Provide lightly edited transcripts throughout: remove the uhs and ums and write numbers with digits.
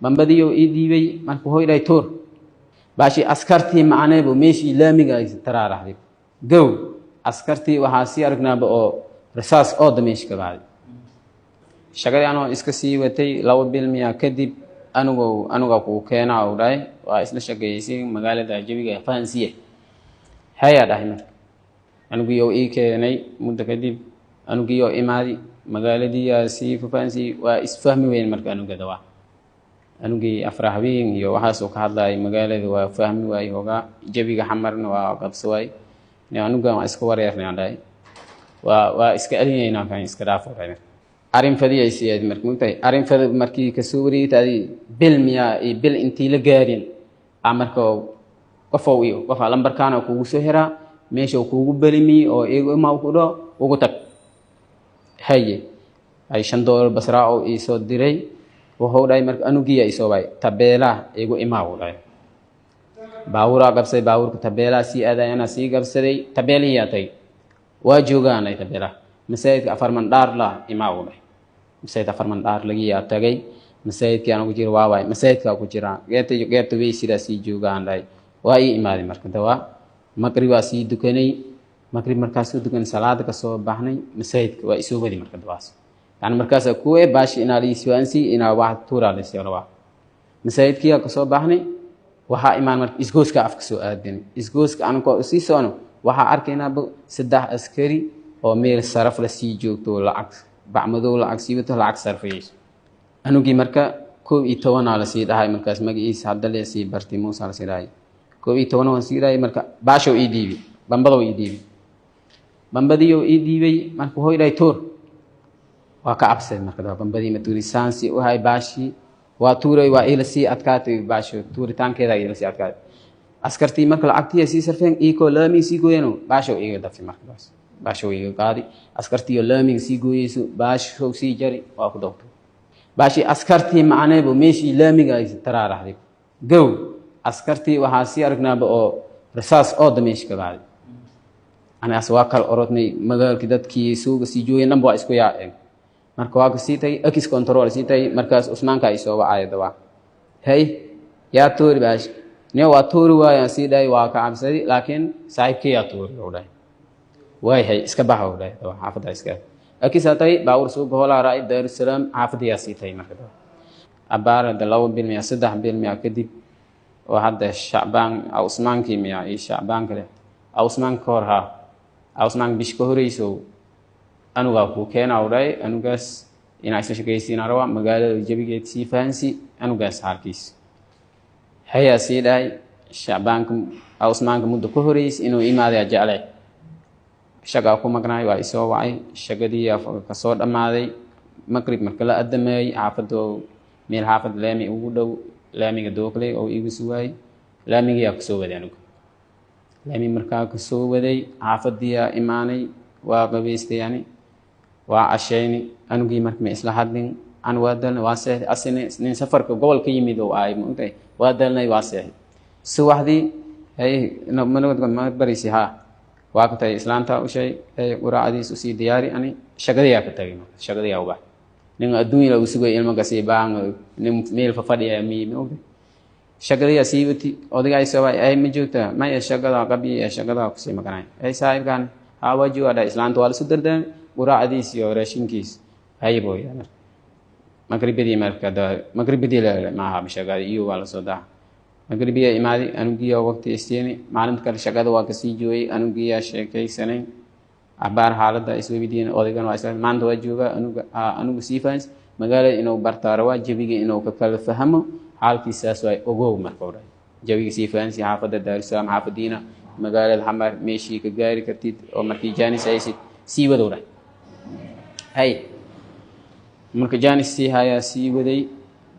Bambadiyo ii dhiibay. Marka wuxuu dhahay, "Tuur baashi." Askartii macaneebo meeshii laamiga ay taraaraxday gow. Askartii waxaa sii aragnaaba oo rasaas ooda meesha ka baxday. Shaqadii anoo iska sii watay, 2 bil miyaa kadib, anugo anuga kuu keenaa uu dhahay, waa isla shaqeeysay, magaalada jawiga fahansiiye hayaa dhahay. Marka anugiyo ii keenay muddo kadib, anugiyo imaadi, magaaladiiyaa sii fahansiiyey, waa isfahmi weyn. Marka anugada waa anugii afrax weyn iyo waxaasuu ka hadlayay, magaalada waa fahmi waayey, hogaa jawiga Xamarna waa qabso waay. Anugan waa iska wareernay aan dhahay, waa iska celinaynaa, kan iska dhaafo dhahay. Marka arrin fadiyay siyaad marka mugtahay, arrin fadi markii kasoo wareegtay bil miyaa iyo bil intii la gaarin a, marka qofow iyo qofa lambarkaana kugu soo xiraa, meesha kugu belimi oo iyagu ima ku dhaho, ugu tag. Haye, ay $5 basraa oo iisoo diray. Wuxuu dhahay marka anugiya isoo waay, tabeelaha igu imaa uu dhahay. Baabuuraa qabsaday, baabuurka tabeelaha sii aadayana sii qabsaday, tabeelihiyaa tagay, waa joogaanay tabeelaha. Masaajidka Afarmandhaar la imaa uu dhahay. Masaajid Afarmandhaar lagiyaa tagay, masaajidkii aan ugu jira, waa waay masaajidkaa ku jiraa, geerta geerta wey sidaa sii joogaan dhahay. Waa ii imaaday. Marka dawaa maqribaa sii dukanay, maqrib markaas soo dukanay, salaada kasoo baxnay, masaajidka waa isoo wadi. Marka dawaas yani markaasaa kuwe baashi inaa liiswaansi inaa wax tuuraa lasii rabaa. Masaajidkiyaa kasoo baxnay, waxaa imaan marka isgooska afka soo aadin. Isgooska anakoo sii socono, waxaa arkaynaa saddex askari oo meel saraf la sii joogto, lacag bacmadow lacag sii wato, lacag sarfayeyso. Anugii marka 11-aa lasii dhahay markaas, magaciisa hadda lasii bartay, Muusa lasii dhahay. 11 waan sii dhahay. Marka baashow ii dhiibi, bambadow ii dhiibi, bambadiyow ii dhiibay. Marka wuxuu dhahay, "Tuur." Waa ka cabsaday. Marka bambadii ma tuuri, saansi u hay baashii waa tuuray, waa iila sii adkaatay baasho, tuuritaankeeda iila sii adkaatay. Askartii marka lacagtii ay sii sarfeen, iikoo laamiga sii gooyeen, baashow iiga dafay. Marka baashow iiga qaadi, askartii oo laamiga sii gooyeyso, baashow sii jari, waa ku dawtay baashii. Askartii macaneebo meeshii laamiga ay taraaraxday gow. Askartii waxaa sii aragnaaba oo rasaas ooda meesha ka baxday. Anigaas waa kala orodnay, magaalkii dadkii suuga sii joogeen dhanba waa isku yaaceen. Marka waa ka sii tagay, ex control sii tagay. Markaas Usmaanka ay soo wacaya dawaa, "Hey, yaa tuuri baash ne?" "Waa tuuri waayaan," sii dhahay, "waa ka cabsaday, laakiin saaxiibkii yaa tuuri," u dhahay. "Waay hay, iska baxa," u dhahay. Dawa xaafadda iska akisaa tagay, baabuur suuga hoolaa raacay, Daarusalaam xaafadda yaa sii tagay. Marka dawa abaar hadda 2 bil miya, 3 bil miya kadib, oo hadda Shacbaan Usmaankii miya iyo Shacbaan kale, Usmaan ka hor, haa, Usmaan bish ka horeyso, anugaa kuu keena u dhahay. Anugaas inaa isla shaqaysiinaa rabaa, magaalada jabigeed sii fahansi anugaas xaalkiis hayaa sii dhahay. Shacbaanka Usmaanka muddo ka horeys inuu imaaday jeclay, shagaa ku maqnaay, waa isoo wacay. Shagadii kasoo dhammaaday, maqrib marka la adameeyey, xaafadda meel xaafad laami ugu dhow, laamiga Dookley oo igu sugaayay, laamigiyaa kasoo waday anugu. Laami markaa kasoo waday, xaafadiyaa imaanay, waa qabaystay, yani waa cashayni. Anugii marka ma isla hadlin, an waa dalnay, waa seexday. Asina nin safarka gobol ka yimid oo ahay, maogtahay, waa dalnay, waa seexday. Subaxdii, "Hay, ma baraysi?" "Haa." Waa ka tagay, islaanta u sheeg, quraacdiis usii diyaari. Ani shaqadiyaa ka tagay, marka shaqadiyaa ubax nin adduunya lagu sugay, ilmo kasii baan, nin meel fafadhiya mi, maogtahay. Shaqadiyaa sii wati, odagaa soo waay, "Ay, ma joogtaa?" "Maya, shaqada qabi, shaqada kusii maqnay." "Ay, saaxiibkaan?" "Haa, waa joogaa," dhahay. Islaanta waa lasu dardaarmay, quraacdiis iyo raashinkiis haybo. Maqribadii marka, maqribadii maaha shaqada iyo waa lasoo daha, maqribiyaa imaaday, anugiyaa waqti istiini. Maalinta kale shaqada waa kasii joogay, anugiyaa sheekaysanay abaar, xaaladda isweydiin. Odaygan waa isla maanta waa joogaa anuga, anugu sii fahans magaalada inuu bartaa rabaa, jawiga inuu ka kala fahmo xaalkiisaas waay ogow. Marka u dhahay, jawiga sii fahansi, xaafadda Daarusalaam, xaafadiina magaalada Xamar meeshii ka gaari kartid oo markii jaanis haysid sii wadow dhahay. Hay, marka jaanis sii hayaa, sii waday.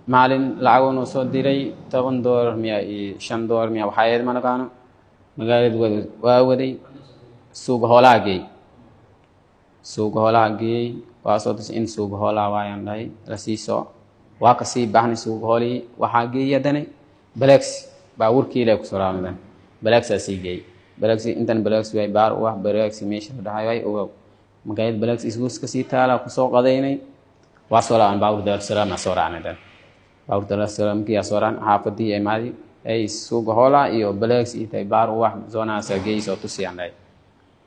Maalin lacagoonuu soo diray, $10 miya iyo $5 miya, waxaa ahayd ma naqaano. Magaalada waa waday, suuga hoolaha geey, suuga hoolaha geeyey, waa soo tusay in suuga hoolaha waayaan dhahay lasii soo. Waa kasii baxnay suuga hoolihii, waxaa geeyey haddana Balax, baabuurkii ilaa kusoo raacnay, Balaxaa sii geeyey. Balax intan Balax waay, baar u ah Balax meesha la dhahay waay ogow. Magaalada Balax isgoos kasii taala kusoo qadaynay, waa soo laaban, baabuur Daarusalaam aa soo raacnay. Dan Baabuurta Daarusalaamkii yaa soo raacnay, xaafadii imaadi ay suuqa hoolaa iyo balegs iyo tay baar uwax zoonahaasa geey soo tusiyaan dhahay.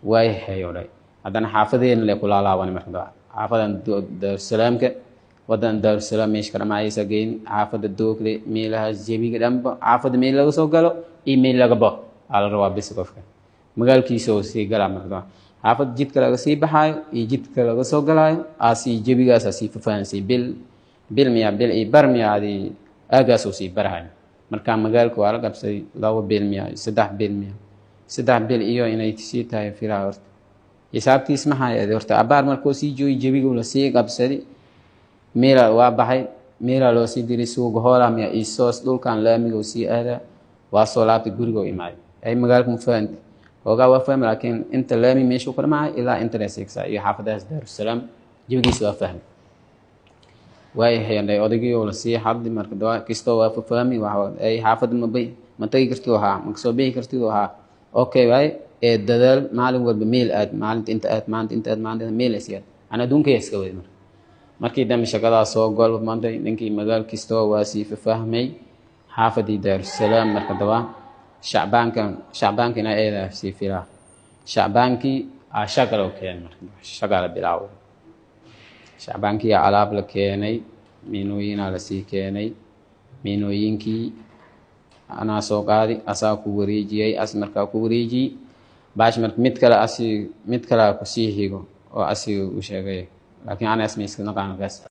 Waayahay oo dhahay. Haddana xaafadeena le kulaalaaban marka xaafadan Daarusalaamka, wadan Daarusalaam meesha ka dhamaayaysa geyn, xaafada Doogle, meelahaas jebiga dhanba, xaafada meel laga soo galo iyo meel laga baxo aa la rabaa bis. Qofka magaalkiisa oo sii galaa marka xaafad jidka laga sii baxaayo iyo jidka laga soo galaayo aa sii jebigaas aa sii fafahansay. Bil bil miya, bil iyo bar miya, adi aagaas oo sii barahayo. Marka magaalka waa la qabsaday 2 bil miya, 3 bil miya, 3 bil iyo inay sii tahay filaa. Horta xisaabtiis ma haya horta. Abaar markuu sii joogi jebigu la sii qabsaday, meela waa baxay, meelaa loo sii diray, suuqa hoolaa miya isoos dhulkan laamiga uu sii aadaa. Waa soo laabtay, guriga u imaaday. Ay magaalka ma fahanti? Hoogaa waa fahmi, laakiin inta laami meeshuu ka dhamahay ilaa inta lesigsaa iyo xaafadahaas Daarusalaam jebigiisa waa fahmi. Waayahay andhay odaygii oo lasii hadli. Marka dawa kastoo waa fahmi ay xaafadda ma bay ma tagi kartid haa, ma kasoo bixi kartid haa. Okay waaye, ee dadaal, maalin walba meel aad, maalinta inta aad, maalinta inta aad, maalinta meel is aad aan adduunkaya iska wadi. Marka markii dambe shaqadaas soo gol maantay, ninkii magaal kastoo waa sii fahmay xaafadii Daarusalaam. Marka daba shacbaanka, shacbaankina eedaa sii filaa, shacbaankii aa shaqa loo keenay. Marka shaqa la bilaaway, shacbaankii aa alaab la keenay, miinooyinaa lasii keenay. Miinooyinkii anaa soo qaadi, asaa ku wareejiyey. As markaa ku wareejiyey baash, marka mid kale asi mid kale kusii xigo oo asiga u sheegay, laakiin ana asma iska naqaan kaas.